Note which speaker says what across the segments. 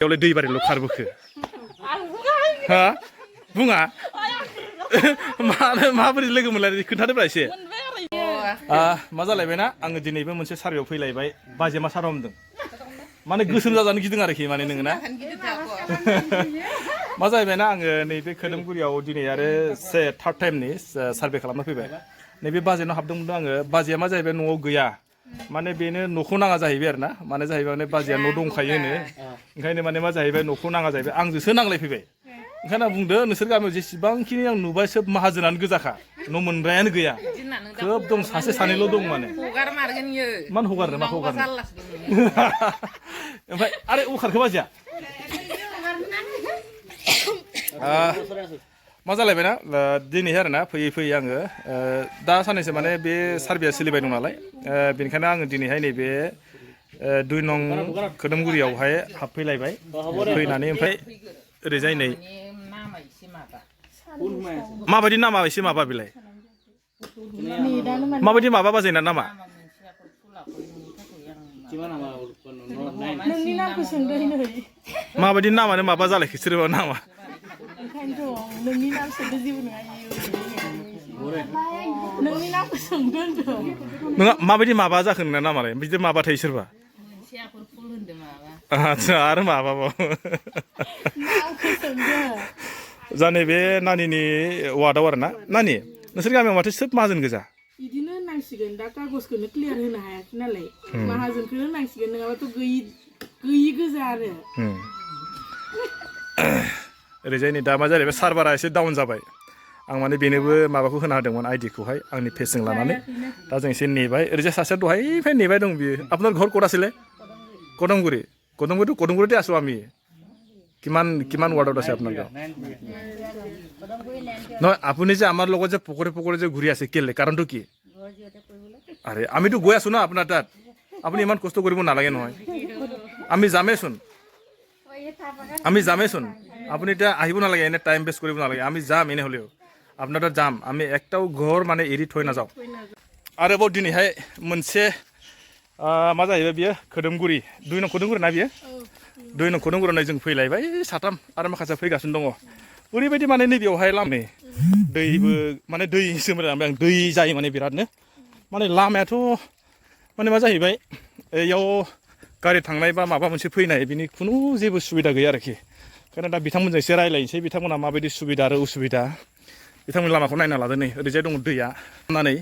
Speaker 1: बेयावलाय दै बारिल' खारबोखो हा बुङा माबोरै लोगो मोनलाय खोन्थादोब्रा एसे मा जालायबायना आङो दिनैबो मोनसे सारभेयाव फैलायबाय बाजै मा साराव होनदों माने गोसोम जाजानो गिदों आरोखि माने नोङो ना मा जाहैबायना आङो नैबे खोदोमगुरियाव दिनै आरो थार्ड टाइमनि सार्भे खालामना फैबाय नैबे बाजेनाव हाबदोंमोन आङो बाजैया मा जाहैबाय न'आव गैया माने बेनो न'खौ नाङा जाहैबाय आरो ना माने जाहैबाय माने बाजैया न' दंखायो होनो ओंखायनो माने मा जाहैबाय न'खौ नाङा जाहैबाय आंजोंसो नांलायफैबाय ओंखायनो आं बुंदो नोंसोर गामियाव जेसेबांखिनि आं नुबाय सोब माहाजोनानो गोजाखा न' मोनग्रायानो गैया खोब दं सासे सानैल' दं माने मानो हगारनो माखौ हगारनो ओमफ्राय आरो अखारखो बाजैया मा जालायबायना दिनैहाय आरोना फैयै फैयै आङो दा साननैसो माने बे सार्भेया सोलिबाय दं नालाय बेनिखायनो आङो दिनैहाय नैबे 2 नं खोदोमगुरियावहाय हाबफैलायबाय फैनानै ओमफ्राय ओरैजाय नै माबायदि नामा एसे माबा बेलाय माबायदि माबा बाजैना नामा माबायदि नामानो माबा जालायखो सोरबा नामा नोंहा माबायदि माबा जाखो नोंना नामालाय बिदि माबा थायो सोरबा आदसा आरो माबाबाव जानै बे नानिनि वार्डआव आरो ना नानि नोंसोर गामियाव माथो सोब माहाजोन गोजा
Speaker 2: बिदिनो होननांसिगोन दा कागजखौनो क्लियार होनो हायाखै नालाय माहाजोनखौनो होननांसिगोन नङाबाथ' गैयि गोजा आरो
Speaker 1: ओरैजाय नै दा मा जाहैबाय सार्भारा एसे डाउन जाबाय आं माने बेनोबो माबाखौ होना होदोंमोन आइडिखौहाय आंनि पेजजों लानानै दा जों एसे नेबाय ओरैजाय सासेया दहायनिफ्राय नेबाय दं बियो आपनार घर ক'ত আছিলে কদমগুৰিতে আছো আমি কিমান ৱাৰ্ডত আছে আপোনাৰ গাঁও নহয় আপুনি যে আমাৰ লগত যে পকৰে যে ঘূৰি আছে কেলে কাৰণটো কি আৰে আমিতো গৈ আছো না আপোনাৰ তাত আপুনি ইমান কষ্ট কৰিব নালাগে নহয় আমি যামেচোন আপুনি এতিয়া আহিব নালাগে এনে টাইম বেষ্ট কৰিব নালাগে আমি যাম এনে হ'লেও আপোনাৰ তাত যাম আমি একটাও ঘৰ মানে এৰি থৈ নাযাওঁ आरोबाव दिनैहाय मोनसे मा जाहैबाय बियो खोदोमगुरि 2 नं खोदोमगुरि ना बियो 2 नं खोदोमगुरियाव जों फैलायबाय साथाम आरो माखासे फैगासिनो दङ ओरैबायदि माने नैबेयावहाय लामानि दैबो माने दै सोमोनांबाय आं दै जायो माने बिरादनो माने लामायाथ' माने मा जाहैबाय इयाव गारि थांनाय बा माबा मोनसे फैनाय बिनि खुनु जेबो सुबिदा गैया आरोखि ओंखायनो दा बिथांमोनजों एसे रायलायनोसै बिथांमोना माबायदि सुबिदा आरो उसुबिदा बिथांमोन लामाखौ नायना लादो नै ओरैजाय दङ दैया होननानै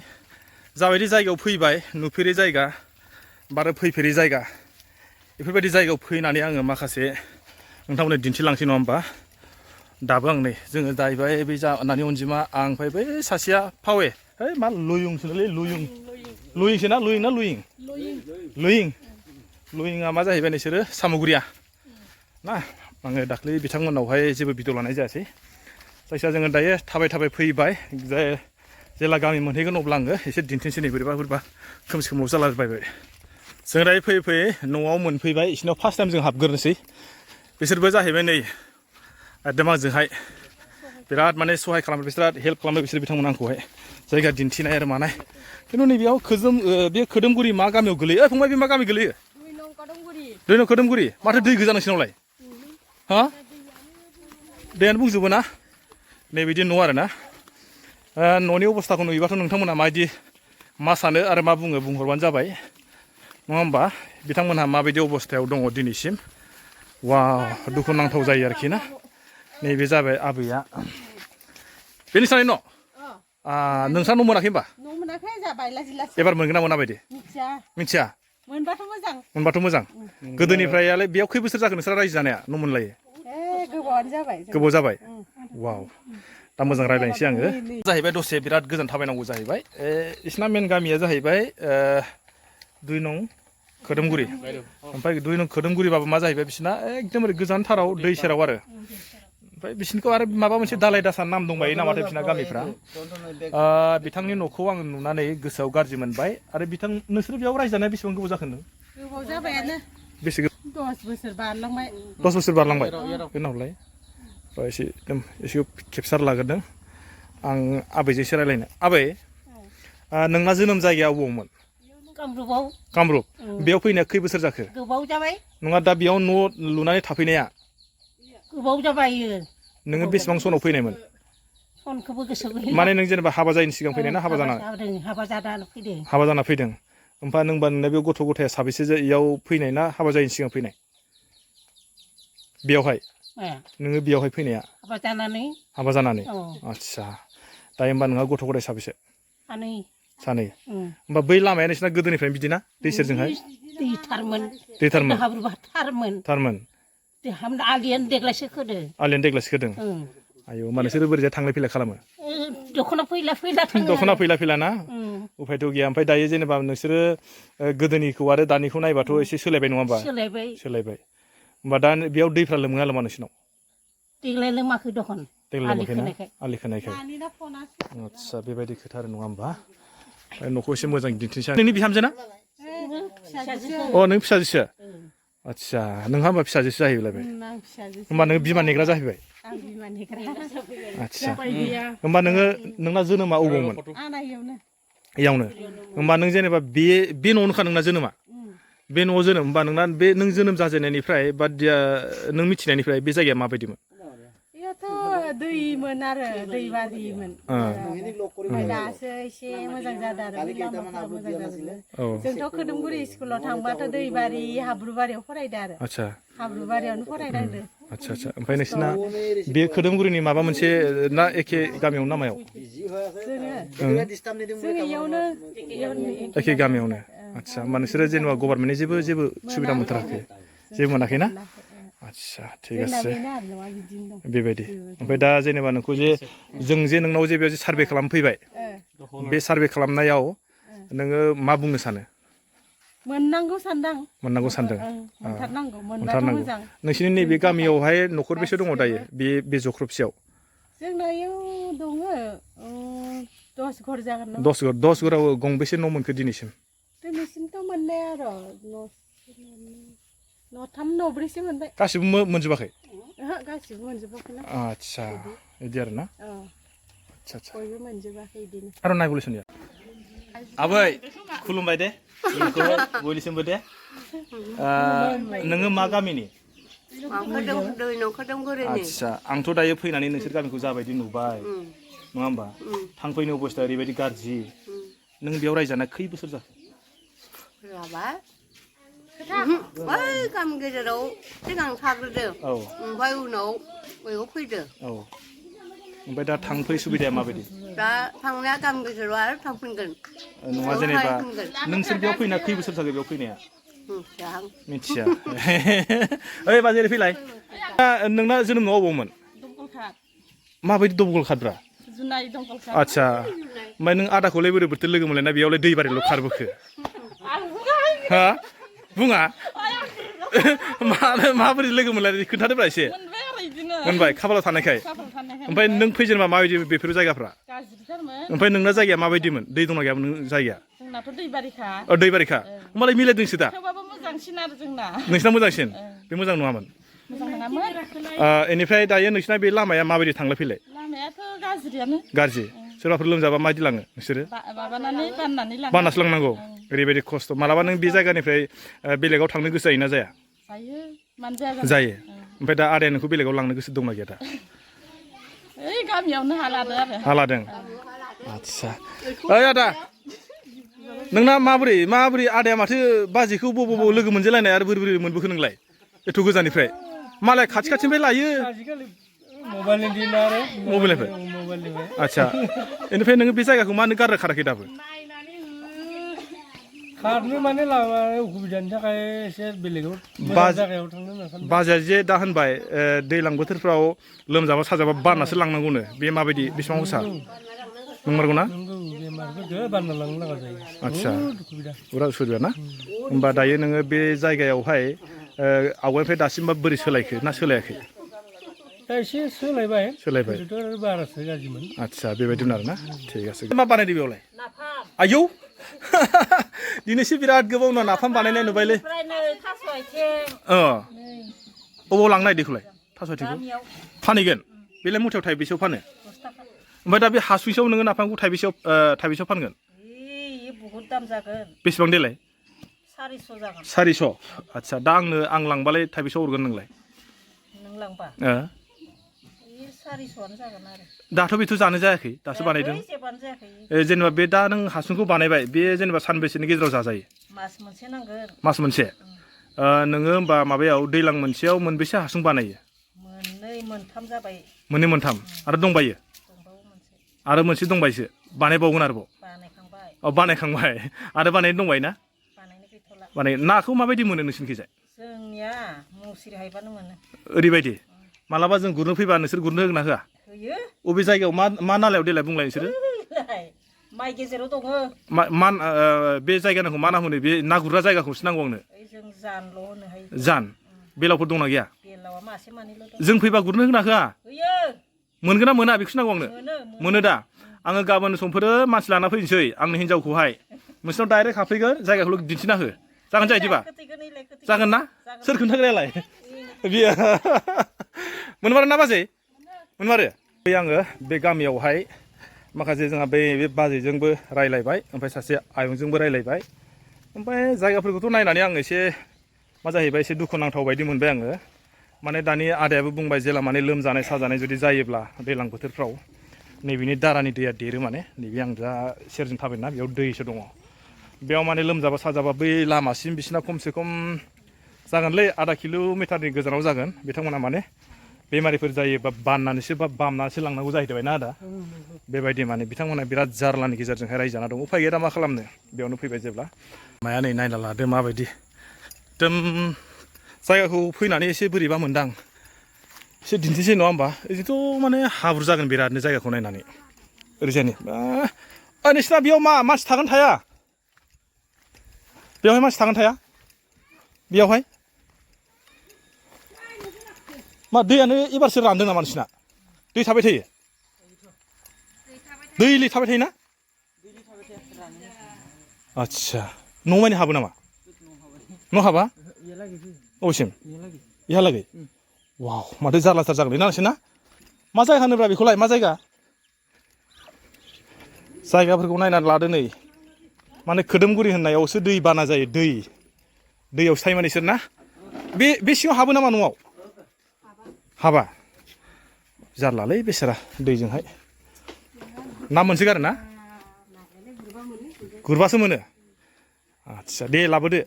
Speaker 1: जाबायदि जायगायाव फैबाय नुफेरै जायगा बारो फैफेरै जायगा बेफोरबायदि जायगायाव फैनानै आङो माखासे नोंथांमोननो दिन्थिलांसै नङा होमबा दाबो आं नै जोङो जाहैबाय बे जानानै अनजिमा आं ओमफ्राय बै सासेया फावे है मा लुयुंसोलै लुयिंसो ना लुयिंआ मा जाहैबाय नोंसोरो सामुगुरिया ना आङो दाख्लै बिथांमोनावहाय जेबो भिडिअ लानाय जायासै जायखिया जोङो दायो थाबाय फैबाय जेला गामि मोनहैगोन अब्ला आङो एसे दिन्थिनोसै नै बोरैबा खोमसि खोमलाव जालाबायबाय जों दायो फैयै न'आव मोनफैबाय बिसिनाव फार्स्ट टाइम जों हाबग्रोनोसै बिसोरबो जाहैबाय नै एकदम आंजोंहाय बिराद माने सहाय खालामो बिराद हेल्प खालामो बिसोर बिथांमोना आंखौहाय जायगा दिन्थिनाय आरो मानाय खिन्थु नैबेयाव बे खोदोमगुरि मा गामियाव गोलैयो फंबाय बे मा गामि गोलैयो 2 नं खोदोमगुरि माथो दै गोजा नोंसिनावलाय हा दैयानो बुंजोबो ना नै बिदि न' आरो ना न'नि अबस्थाखौ नुयोबाथ' नोंथांमोना माबायदि मा सानो आरो मा बुङो बुंहरबानो जाबाय नङा होमबा बिथांमोनहा माबायदि अबस्थायाव दङ दिनैसिम वाव दुखुनांथाव जायो आरोखि ना नैबे जाबाय आबैया बेनि सानै न' नोंस्रा न' मोनाखै होमबा एबार मोनगोन ना मोना बायदि मिथिया मोनबाथ' मोजां गोदोनिफ्रायलाय बेयाव खै बोसोर जाखो नोंस्रा रायजो जानाया न' मोनलायो गोबाव जाबाय वाव दा मोजां रायलायनोसै आङो जाहैबाय दसे बिराद गोजान थाबायनांगौ जाहैबाय बिसिना मेन गामिया जाहैबाय 2 नं खोदोमगुरि ओमफ्राय 2 नं खोदोमगुरिबाबो मा जाहैबाय बिसिना एकदमबारे गोजानथाराव दै सेराव आरो ओमफ्राय बिसिनिखौ आरो माबा मोनसे दालाय दासा नाम दंबायो नामाथाय बिसिना गामिफ्रा बिथांनि न'खौ आं नुनानै गोसोआव गाज्रि मोनबाय आरो नोंसोर बेयाव रायजो जानाया बेसेबां गोबाव जाखो नों
Speaker 2: गोबाव जाबायानो
Speaker 1: बेसे
Speaker 2: 10 बोसोर बारलांबाय
Speaker 1: 10 बोसोर बारलांबाय उनावलाय एसे केपसार लाग्रोदों आं आबैजोंसो रायलायनो आबै नोंना जोनोम जायगाया अबावमोन कामरुप बेयाव फैनाया खै बोसोर जाखो
Speaker 3: गोबाव जाबाय
Speaker 1: नङा दा बेयाव न' लुनानै थाफैनाया
Speaker 3: गोबाव जाबाय
Speaker 1: नोङो बेसेबां सनाव फैनायमोन
Speaker 3: सनखौबो गोसो गैला
Speaker 1: माने नों जेनेबा हाबा जायैनि सिगां फैनाय ना हाबा जाना
Speaker 3: हाबा जाना फैदों
Speaker 1: हाबा जाना फैदों ओमफ्राय नोंबा नोंना बेयाव गथ' गथाया साबेसे इयाव फैनाय ना हाबा जायैनि सिगां फैनाय बेयावहाय नोङो बेयावहाय फैनाया हाबा जानानै आदसा दायो होमबा नोंहा गथ' गथाय साबेसे सानै होमबा बै लामाया नोंसिना गोदोनिफ्रायनो बिदि ना दै सेरजोंहाय दैथारमोन
Speaker 3: आलियानो देग्लायसो खोदों
Speaker 1: आयौ होमबा नोंसोरो बोरैजाय थांलाय फैलाय खालामो
Speaker 3: दख'ना फैला
Speaker 1: फैला ना उफायथ' गैया ओमफ्राय दायो जेनेबा नोंसोरो गोदोनिखौ आरो दानिखौ नायबाथ' एसे सोलायबाय नङा होमबा सोलायबाय होमबा दा बेयाव दैफ्रा लोमोना लोमा नोंसिनाव
Speaker 3: देग्लाय लोमाखै दखन
Speaker 1: आलि खोनायखाय आदसा बेबायदि खोथा आरो नङा होमबा न'खौ एसे मोजां दिन्थिनोसै नोंनि बिहामजो ना अ नों फिसाजोसो आदसा नोंहा होमबा फिसाजोसो जाहैबाय होमबा नोङो बिमा नेग्रा जाहैबाय आदसा होमबा नोंना जोनोमा अबावमोन इयावनो होमबा नों जेनेबा बे न'आवनोखा नोंना जोनोमा बे न'आव जोनोम होमबा नोंना बे नों जोनोम जाजेननायनिफ्राय बा नों मिथिनायनिफ्राय बे जायगाया माबायदिमोन
Speaker 4: दैमोन आरो दैबारिमोन ओमफ्राय दासो एसे मोजां जादों आरो लामाफोरा मोजां जाजोबबाय जोंथ' खोदोमगुरि स्कुलाव थांबाथ' दैबारि हाब्रुबारियाव फरायदों आरो
Speaker 1: आदसा
Speaker 4: हाब्रुबारियावनो फरायनांदों
Speaker 1: आदसा ओमफ्राय नोंसिना बे खोदोमगुरिनि माबा मोनसे ना एखे गामियावनो नामायाव एखे गामियावनो आदसा होमबा नोंसोरो जेनेबा गभर्नमेन्टनि जेबो सुबिदा मोनथाराखै जेबो मोनाखै ना आदसा थिग আছে बेबायदि ओमफ्राय दा जेनेबा नोंखौ जों नोंनाव बेयाव सार्भे खालामफैबाय बे सार्भे खालामनायाव नोङो मा बुंनो सानो
Speaker 4: मोननांगौ सानदों
Speaker 1: मोनथारनांगौ नोंसिनि नैबे गामियावहाय न'खर बेसे दङ दायो बे जख्रबसेयाव
Speaker 4: जोंनाव दङ 10 घर जागोन
Speaker 1: 10 घराव गंबेसे न' मोनखो
Speaker 4: दिनैसिमथ' मोननाय आरो न'थाम न'ब्रैसो मोनबाय
Speaker 1: गासिबो मोनजोबाखै
Speaker 4: गासिबो मोनजोबाखै
Speaker 1: आदसा बिदि आरो ना आदसा
Speaker 4: बयबो मोनजोबाखै बिदिनो
Speaker 1: आरो नायबोलसोन आबै खुलुमबाय दे बयनिसिमबो दे नोङो मा गामिनि आदसा आंथ' दायो फैनानै नोंसोर गामिखौ जाबायदि नुबाय नङा होमबा थांफैनो अबस्था ओरैबायदि गाज्रि नों बेयाव रायजाना खै बोसोर जाखो
Speaker 5: बै गामि गेजेराव सिगां थाग्रोदों ओमफ्राय उनाव बैयाव फैदो
Speaker 1: ओमफ्राय दा थांफै सुबिदाया माबायदि
Speaker 5: दा थांनाया गामि गेजेराव आरो थांफिनगोन
Speaker 1: नङा जेनेबा नोंसोर बेयाव फैना खै बोसोर जाखो बेयाव फैनाया मिथिया ओइ बाजेरै फैलाय नोंना जोनोम न'आ अबावमोन माबायदि दमकलखाद्रा आदसा ओमफ्राय नों आदाखौलाय बोरै बोरैथो लोगो मोनलायना बेयावलाय दै बारिल' खारबोखो हा बुङा माबोरै लोगो मोनलाय खोन्थादोब्रा एसे मोनबाय खाफालाव थानायखाय ओमफ्राय नों फैजेनबा माबायदि बेफोर जायगाफ्रा ओमफ्राय नोंना जायगाया माबायदिमोन दै दंना गैयामोन नों जायगाया दैबारिखा होमबालाय मिलायदोंसो दा नोंसिना मोजांसिन बे मोजां नङामोन बेनिफ्राय दायो नोंसिना बे लामाया माबायदि थांलाय फैलाय गाज्रि सोरबाफोर लोमजाबा माबायदि लाङो नोंसोरो बाननासो लांनांगौ ओरैबायदि खस्थ' मालाबा नों बे जायगानिफ्राय बेलेगाव थांनो गोसो जायोना जाया जायो ओमफ्राय दा आदाया नोंखौ बेलेगाव लांनो गोसो दंना गैया दा हालादों आदसा ओइ आदा नोंना माबोरै आदाया माथो बाजैखौ बबाव लोगो मोनजेलायनाय आरो बोरै मोनबोखो नोंलाय एथ' गोजाननिफ्राय मालाय खाथिनिफ्राय लायो मबाइलनिफ्राय आदसा बेनिफ्राय नोङो बे जायगाखौ मानो गारनो खाराखै दाबो
Speaker 6: खारनो माने लामा उसुबिदानि थाखाय एसे बेलेगाव जायगायाव थांनो
Speaker 1: बाजाया जे दा होनबाय दैज्लां बोथोरफ्राव लोमजाबा साजाबा बाननासो लांनांगौनो बे माबायदि बेसेबां गोसा नंमारगौ ना आदसा बिराद उसुबिदा ना होमबा दायो नोङो बे जायगायावहाय आवगायनिफ्राय दासिमबा बोरै सोलायखो ना सोलायाखै
Speaker 6: एसे सोलायबाय बारासो गाज्रिमोन
Speaker 1: आदसा बेबायदिनो आरो ना थिग আছে मा बानायदो बेयावलाय आयौ दिनैसो बिराद गोबाव उनाव नाफाम बानायनाय नुबायलै अबाव लांनो नागिरदोंखौलाय थास' आथिंखौ फानहैगोन बेलाय मुथायाव थाइबेसेयाव फानो ओमफ्राय दा बे हासुइसेयाव नोङो नाफामखौ थाइबेसेयाव फानगोन
Speaker 3: बहुत दाम जागोन
Speaker 1: बेसेबां देलाय
Speaker 3: 400 जागोन
Speaker 1: 400 आदसा दा आं लांबालाय थाइबेसे हरगोन नोंलाय
Speaker 3: नों लांबा 400आनो जागोन आरो
Speaker 1: दाथ' बेथ' जानो जायाखै दासो बानायदों
Speaker 3: जेबानो जायाखै
Speaker 1: जेनेबा बे दा नों हासुंखौ बानायबाय बे जेनेबा सानबेसेनि गेजेराव जाजायो
Speaker 3: मास मोनसे नांगोन
Speaker 1: मास मोनसे नोङो होमबा माबायाव दैलां मोनसेयाव मोनबेसे हासुं बानायो
Speaker 3: मोननै मोनथाम जाबाय
Speaker 1: मोननै मोनथाम आरो दंबायो
Speaker 3: दंबावो मोनसे
Speaker 1: आरो मोनसे दंबायसो बानायबावगोन आरोबाव
Speaker 3: बानायखांबाय
Speaker 1: बानायखांबाय आरो बानायनो दंबाय ना
Speaker 3: बानायनो गैथ'ला
Speaker 1: बानाय नाखौ माबायदि मोनो नोंसिनिखैजाय
Speaker 3: जोंनिया मुसिरि हायबानो मोनो
Speaker 1: ओरैबायदि मालाबा जों गुरनो फैबा नोंसोर गुरनो होगोन ना होआ
Speaker 3: होयो
Speaker 1: अबे जायगायाव मा नालायाव देलाय बुंलाय नोंसोरो
Speaker 3: माइ गेजेराव दङ
Speaker 1: बे जायगाखौ मा नाम होनो बे ना गुरग्रा जायगाखौसो नांगौ आंनो
Speaker 3: जों जानल' होनो हायो
Speaker 1: जान बेलावफोर दंना गैया
Speaker 3: बेलावा मासे मानैल' दं
Speaker 1: जों फैबा गुरनो होगोन ना होआ
Speaker 3: होयो
Speaker 1: मोनगोन ना मोना बेखौसो नांगौ आंनो मोनो दा आङो गाबोन समफोरो मानसि लाना फैनोसै आंनि हिनजावखौहाय नोंसिनाव डाइरेक्ट हाबफैगोन जायगाखौल' दिन्थिना हो जागोन जाहैदिबा जागोन ना सोर खोन्थाग्रायालाय बियो मोनमारो ना बाजै मोनमारो बे आङो बे गामियावहाय माखासे जोंहा बे बाजैजोंबो रायलायबाय ओमफ्राय सासे आयंजोंबो रायलायबाय ओमफ्राय जायगाफोरखौथ' नायनानै आं एसे मा जाहैबाय एसे दुखुनांथाव बायदि मोनबाय आङो माने दानि आदायाबो बुंबाय जेला माने लोमजानाय साजानाय जुदि जायोब्ला दैज्लां बोथोरफ्राव नैबेनि दारानि दैया देरो माने नैबे आं दा सेरजों थाबायना बेयाव दैसो दङ बेयाव माने लोमजाबा साजाबा बै लामासिम बिसिना खमसे खम जागोनलै आधा किल'मिटारनि गोजानाव जागोन बिथांमोना माने बेमारिफोर जायोबा बाननानैसो बा बामनानैसो लांनांगौ जाहैबायना आदा बेबायदि माने बिथांमोना बिराद जारलानि गेजेरजोंहाय रायजो जाना दं उफाय गैया दा मा खालामनो बेयावनो फैबाय जेब्ला माया नै नायना लादो माबायदि एकदम जायगाखौ फैनानै एसे बोरैबा मोनदां एसे दिन्थिसै नङा होमबा ओरैनोथ' माने हाब्रु जागोन बिरादनो जायगाखौ नायनानै ओरैजायनि नोंसिना बेयाव मानसि थागोन थाया बेवहाय मानसि थागोन थाया बेयावहाय मा दैयानो एबारसो रानदों नामा नोंसिना दै थाबाय थायो दैलि थाबाय थायोना आदसा न' मानि हाबो नामा न' हाबा अबेसिम इहालागै वाव माथो जारलाथार जागोनलै ना नोंसोरना मा जायगा होनोब्रा बेखौलाय मा जायगा जायगाफोरखौ नायनानै लादो नै माने खोदोमगुरि होननायावसो दै बाना जायो दैयावसो थायो माने इसोर ना बे सिङाव हाबो नामा न'आव हाबा जारलालै बेसेरा दैजोंहाय ना मोनसोगारो ना गुरबासो मोनो आदसा दे लाबोदो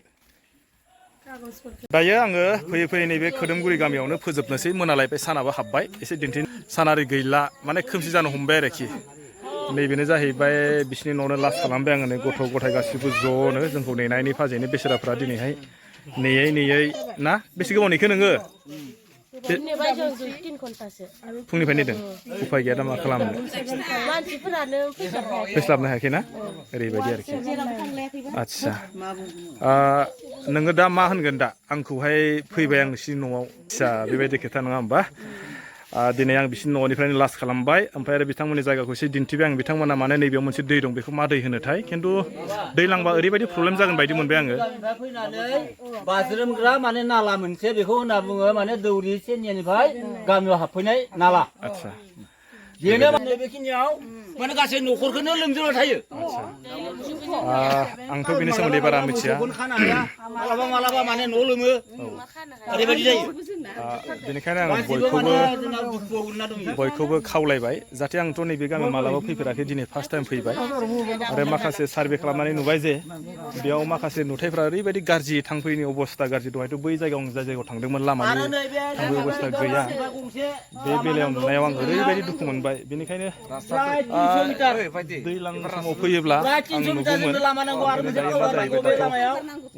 Speaker 1: दायो आङो फैयै फैयै नैबे खोदोमगुरि गामियावनो फोजोबनोसै मोनालायबाय सानाबो हाबबाय एसे दिन्थिनो सानारि गैला माने खोमसि जानो हमबाय आरोखि नैबेनो जाहैबाय बिसिनि न'आवनो लास्ट खालामबाय आङो नै गथ' गथाय गासिबो ज'नो जोंखौ नेनायनि फाजैनो बेसेराफ्रा दिनैहाय नेयै ना बेसे गोबाव नेखो नोङो फुंनिफ्राय नेदों उफाय गैया दा मा खालामनो फैस्लाबनो हायाखै ना ओरैबायदि आरोखि आदसा नोङो दा मा होनगोन दा आंखौहाय फैबाय आं नोंसिनि न'आव आदसा बेबायदि खोथा नङा होमबा दिनै आं बिसिनि न'निफ्रायनो लास्ट खालामबाय ओमफ्राय आरो बिथांमोननि जायगाखौ एसे दिन्थिबाय आं बिथांमोना माने नैबेयाव मोनसे दै दं बेखौ मा दै होनोथाय खिन्थु दैलांबा ओरैबायदि प्रब्लेम जागोन बायदि मोनबाय आङो
Speaker 7: फैनानै बाज्रुमग्रा माने नाला मोनसे बेखौ होनना बुङो माने दौरि सेनियानिफ्राय गामियाव हाबफैनाय नाला
Speaker 1: आदसा
Speaker 7: बेनो माने बेखिनियाव माने गासै न'खरखौनो लोमजोबना थायो
Speaker 1: आंथ' बेनि सोमोन्दै बारा मिथिया
Speaker 7: मालाबा मालाबा माने न' लोमो ओरैबायदि जायो
Speaker 1: बेनिखायनो आं बयखौबो खावलायबाय जाहाथे आंथ' नैबे गामियाव मालाबा फैफेराखै दिनै फार्स्ट टाइम फैबाय आरो माखासे सार्भे खालामनानै नुबाय जे बेयाव माखासे नुथायफ्रा ओरैबायदि गाज्रि थांफैनि अबस्था गाज्रि दहायथ' बै जायगायाव जाय जायगायाव थांदोंमोन लामानि थांफै अबस्था गैया बे बेलायाव नुनायाव आं ओरैबायदि दुखु मोनबाय बेनिखायनो दैज्लां समाव फैयोब्ला आं नुगौमोन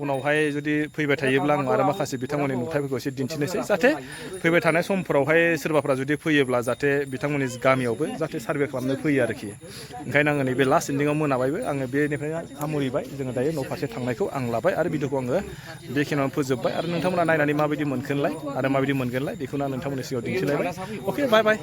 Speaker 1: उनावहाय जुदि फैबाय थायोब्ला आं आरो माखासे बिथांमोननि नुथायफोरखौ एसे दिन्थिनोसै जाहाथे फैबाय थानाय समफोरावहाय सोरबाफ्रा जुदि फैयोब्ला जाहाथे बिथांमोननि गामियावबो जाहाथे सार्भे खालामनो फैयो आरोखि ओंखायनो आङो नैबे लास्ट एन्डिङाव मोनाबायबो आङो बेनिफ्रायनो हामुरिबाय जोङो दायो न' फारसे थांनायखौ आं लाबाय आरो भिडिअखौ आङो बेखिनियावनो फोजोबबाय आरो नोंथांमोना नायनानै माबायदि मोनखोनलाय आरो माबायदि मोनगोनलाय बेखौनो आं नोंथांमोननि सिगाङाव दिन्थिलायबाय अके बाय बाय